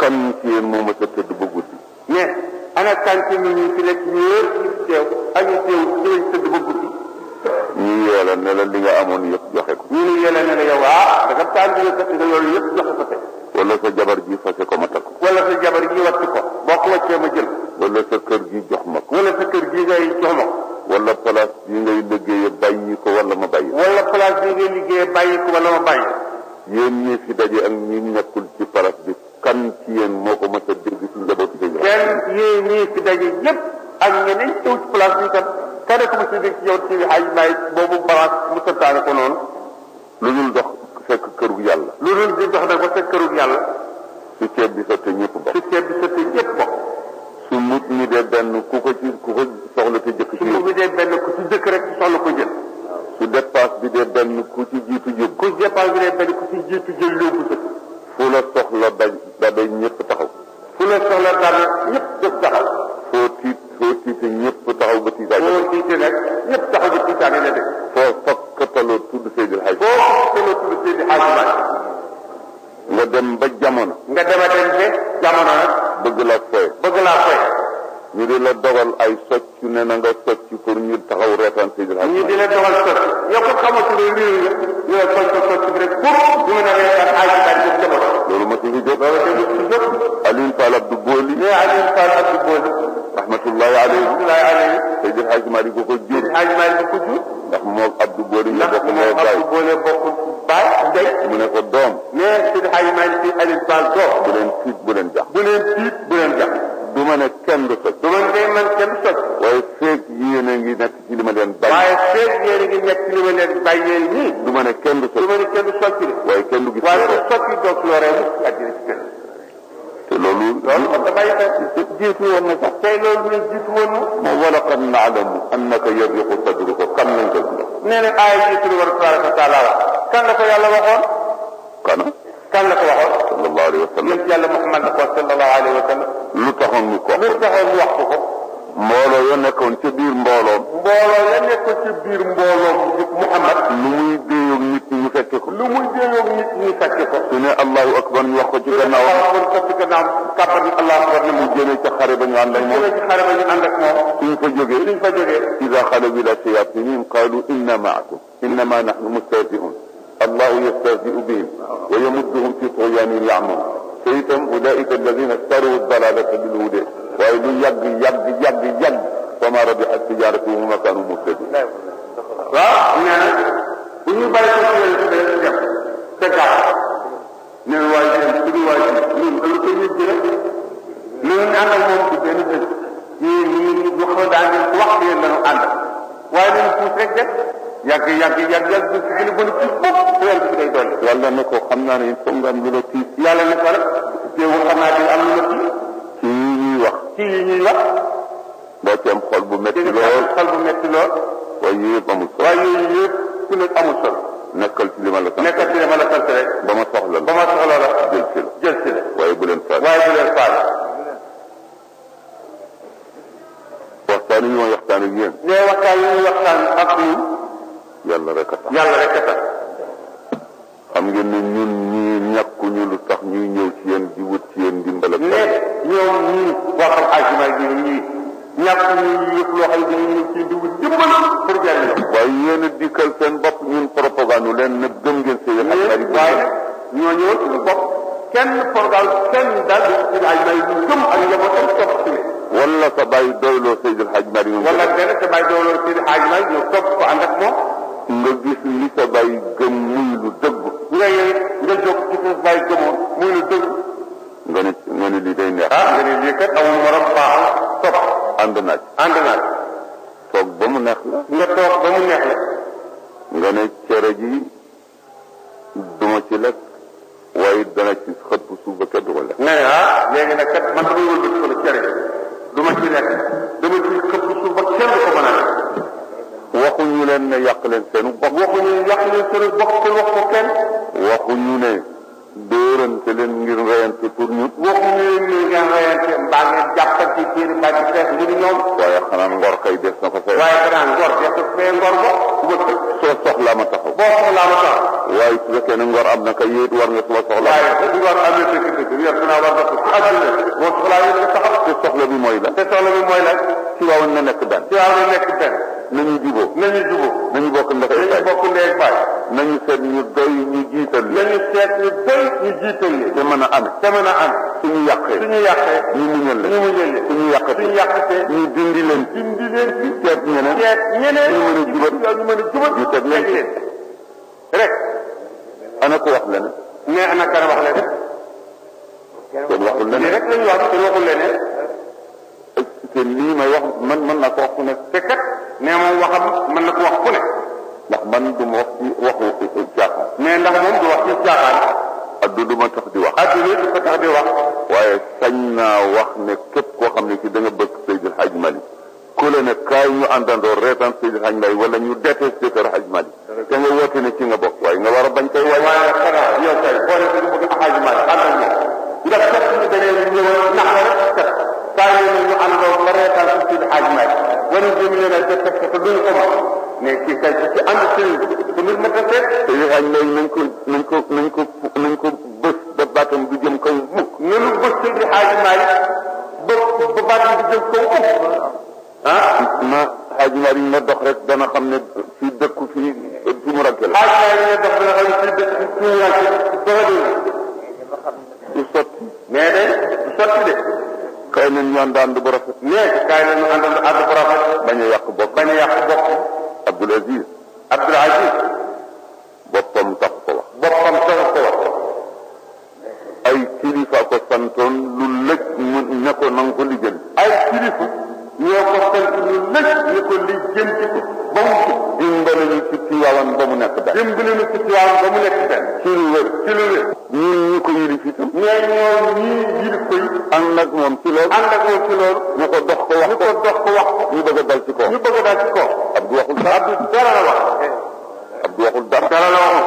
kan ci yéen moo ma sa tëdd ba guddi. mais ana kan ci nit ñi fi nekk ñëpp ñu teew ak ñu teew ci lañ tëdd ba guddi. ñu yeela ne la li nga amoon yëpp joxe ko. ñu ne yeela ne la yow da nga tànn nga kat nga loolu yëpp joxe ko tey. wala sa jabar ji fase ko ma takk. wala sa jabar ji wàcc ko boo ko wàccee ma jël. wala sa kër gi jox ma ko. wala sa kër gi ngay jox ma ko. wala place bi ngay liggéeyee bàyyi ko wala ma bàyyi. wala place bi ngay liggéeyee bàyyi ko wala ma bàyyi. yéen ñi fi daje ak ñi nekkul ci place bi kan ci yéen moo ko mës a dégg ci njabootu sa jabar. kenn yéen ñii fi daje ñëpp ak ñeneen ñëw ci place bi kat kenn ku mës a dégg ci yow ci xaaj maay boobu place mu santaane ko noonu. lu dul dox fekk këru yàlla. lu dul di dox nag ba fekk këru yàlla. su ceeb bi sottee ñëpp bokk. su ceeb bi sottee ñëpp bokk. su mut mi dee benn ku ko soxla te jëkk ci. su mut mi dee benn ku ci jëkk rek ci soxla ko jël. su dépasse bi dee benn ku ci jiitu yóbbu. ku dépasse bi dee benn ku ci jiitu jël yóbbu sa. fu la soxla dabe ñëpp taxaw. fu la soxla dabe ñëpp def taxaw. foo tiite ñëpp taxaw ba tiitaane. foo tiite nag ñëpp taxaw ba tiitaane la def. foo fakkataloo tudd Seydil Hadj. foo fakkataloo tudd Seydil Hadj Malick. nga dem ba jamono. nga dem ba jamono nag. bëgg la foy. ñu di la dogal ay socc ne na nga socc pour ñu taxaw reetaan Seydil Hadj. ñu di la dogal socc yow ko xamante ne lii nga ñu la socc bi rek pour ñu mën a reetaan ay ci jamono. loolu ma ci fi jóg. Alioune Fall Abdou Boli. Alioune Fall Abdou Boli. rahmatullahi alayhi. Seydil Hadj Malick ko jur. Seydil Hadj Malick ko jur. ndax moom Abdou Boli ñu bokk ndey baay. Abdou Boli bokk baay ndey. mu ne ko doom. mais Seydil Hadj Malick ci Alioune Fall doom. bu leen tiit bu leen jax. bu leen tiit bu leen jax. du ma ne kenn du socc. du ma ne man kenn du socc. waaye feeg yéen a ngi nekk ci li ma leen bàyyi. waaye feeg yéen a ngi nekk ci li ma leen bàyyee nii. du ma ne kenn du socc. du ma ne kenn du socc de. waaye kenn du gis. waaye du socc doog loree mu ci àddina ci kenn. te loolu. loolu man damay jiitu woon na sax. tey loolu muy jiitu woon na. ma walaqad naalamu annaka yadiqu sadruka kan lañ ko dund. nee na aaya jiitu lu war a tabaraka wa taala wax. kan la ko yàlla waxoon. kana. kan la ko waxoon. sallallahu alayhi wa sallam. yéen yàlla Muhammad la ko sallallahu alayhi wa sallam. lu taxoon mu ko. lu taxoon mu wax ko. mbooloo ya nekkoon ca biir mbooloom. mbooloo ya nekkoon ca biir mbooloom Muhammad. lu muy déeyoog nit ñi ñu fekke ko. lu muy déeyoog nit ñi fekke ko. su ne allahu akbar ñu wax ko ci gannaaw. kàbbar ni allahu akbar ne mu jëmee ca xare ba ñu ànd ak moom. jëmee ci xare ba ñu ànd ak moom. suñ fa jógee. ida xalaw ila shayatinihim qaalu inna maakum innama nahnu mustahzi'un allahu yastahzi'u bihim wa yamudduhum fi tughyanihim ya'mahuun te itam ulaika alladina ishtaru dalalata bil huda waaye lu yàgg fama rabihat tijaratuhum wa ma kanu muhtadin. waaw nee na bu ñu bàyyi ko ci yéen dem te gaaw nee na waaye yéen suñu waay ñun dañu koy yëg rek ñu ànd ak moom ci benn bés ñu xaw daan ngeen wax yéen lañu ànd waaye dañu puus rek de yàgg du si gën a bon ci bopp weer bi day dolli. yàlla ne ko xam naa ne il faut nga am lu la tiis. yàlla ne ko rek teewul xam naa di am lu la tiis. ci yi ñuy wax. doo ci am xol bu métti lool. waaye yooyu yëpp amul solo. waaye yooyu yëpp ku nekk amul solo. nekkal ci li ma la sant. rek. ba ma soxla la. jël si la. waaye bu leen faale. waxtaan yi ma waxtaan ak yéen. mais waxtaan yi ñuy waxtaan ak ñun. yàlla rek a tax. xam ngeen ne ñun ñii ñàkkuñu lu tax ñuy ñëw ci yéen di wut ci yéen dimbal ak. mais ñoom ñii waxal ajuma gi ñii ñàkkuñu yëpp loo xam ne dañuy ñëw ci di wut dimbal pour jëriñ la. waaye yéen a dikkal seen bopp ñun propagande leen ne gëm ngeen seen yëpp. waaye ñoo ñëw suñu bopp kenn programme kenn daal di ay may ñu gëm ak njabootam topp ci wala sa bàyyi doyloo Seydil Hadj Malick. wala benn sa bàyyi doyloo Seydil Hadj Malick ñëw topp ko ànd ak moom. nga gis li sa bàyyi gëm muy lu dëgg. nga jóg ci sa bàyyi gëmoon muy lu dëgg. nga ne lii day neex. nga ne lii kat amul morom baaxal topp. ànd naaj. toog ba mu neex la. nga toog ba mu neex la. nga ne cere ji duma ci lekk waaye dana ci xëpp suuf ba kenn du ko lekk. nga ne léegi nag kat man damay wëlbati ko la cere du ma ci lekk dama ci xëpp suuf ba kenn du ko mën a lekk. waxuñu leen ne yàq leen seenu bopp. waxuñu ne yàq leen seenu bopp te wax ko kenn. waxuñu ne dóorante leen ngir reyante pour ñu. waxuñu leen ne ngeen reyante mbaa ngeen jàpp ci téere bàcc fees ngir ñoom. waaye xanaa ngor kay des na ko fay. waaye xanaa ngor des na fee ngor ba wëkk. soo soxlaa ma taxaw. boo soxlaa ma taxaw. waaye su fekkee ne ngor am na kay yéet war nga suma soxla. waaye bu ngor amee dëgg-dëgg yor dinaa war nga ko ci àdduna boo soxlaa yéen nga taxaw. te soxla bi mooy la. te soxla bi mooy la. ci waawoon na nekk benn. ci waaw na nekk benn. nañu jubóo. nañu jubóo. nañu bokk ndek ay nañu bokk ndey baay. nañu seet ñu doy ñu jiital. nañu seet ñu doy ñu jiital li. te mën a am. te mën a am. suñu yàqee. suñu yàqee. ñu muñal leen. ñu muñal leen. suñu yàqatee. suñu yàqatee. ñu dindi leen. dindi leen ci. seet ñeneen. seet ñeneen. ñu mën a jubal. ñu mën a jubal. ñu teg leen leen. rek. ana ko wax leneen. mais ana kan wax leneen. kenn waxul lii leneen. rek lañu wax te waxul leneen. te lii may wax man mën naa ko wax fu nekk. te kat nee moom waxam mën na ko wax fu ne. ndax man du ma wax ci waxu caaxaan. mais ndax moom du wax ci caaxaan. addu du ma tax di wax. adduna du ko tax di wax. waaye sañ naa wax ne képp koo xam ne ci da nga bëgg Seydil Hadj Malick ku la ne kaay ñu àndandoo reetaan Seydil Hadj Malick wala ñu détesté Kër Hadj Malick te nga woote ne ci nga bokk waaye nga war a bañ koy waaye. waaye xanaa yow kay boo ne da nga bëgg Hadj Malick ànd ak moom nga fekk ñu dañee ñëwal nax la rek kat kaay ñu àndoo ba reetaan si Seydil Hadj Malick wala jëm leen a détesté te duñu ko mën mais kii kay ci ànd sëriñ bi te mbir ma ta seet. Seydil Hadj Malick nañ ko bës ba baatam du jëm kaw mukk. nanu bës Seydil Hadj Malick ba baatam du jëm kaw mukk. ma Hadj Malick na dox rek dana xam ne fii dëkku fii fi mu ràgge la. Hadj Malick na dox dana xam ne fii dëkk fi mu ràgge doxa dul du sotti. mais de du sotti de. kay nañ ñu ànd ànd bu rafet. mais kaay nañu àndal ànd bu rafet. bañ a yàq bopp. bañ a yàq bopp. Abdoul Aziz. Abdoul Aziz. boppam tax ko wax. boppam tax ko wax. ay kilifa ko santoon lu lëj mu ne ko na nga ko lijjal. ay kilifa ñoo ko sant lu lëj ñu ko lijjanti ko ba mu ci. dimbali ñu ci Tiwaawan ba mu nekk benn. dimbali ñu ci Tiwaawan ba mu nekk benn. ci lu wér. ci lu wér. ñun ñi ko yilif itam. mais ñoom ñii yilif ko yi. ànd ak moom ci loolu. ànd ak moom ci loolu. ñu ko dox ko wax ko. ñu ko dox ko wax ko. ñu bëgg a dal ci kaw. ñu bëgg a dal ci kaw. Abdou waxul dara. Abdou dara la wax. Abdou waxul dara. dara la wax.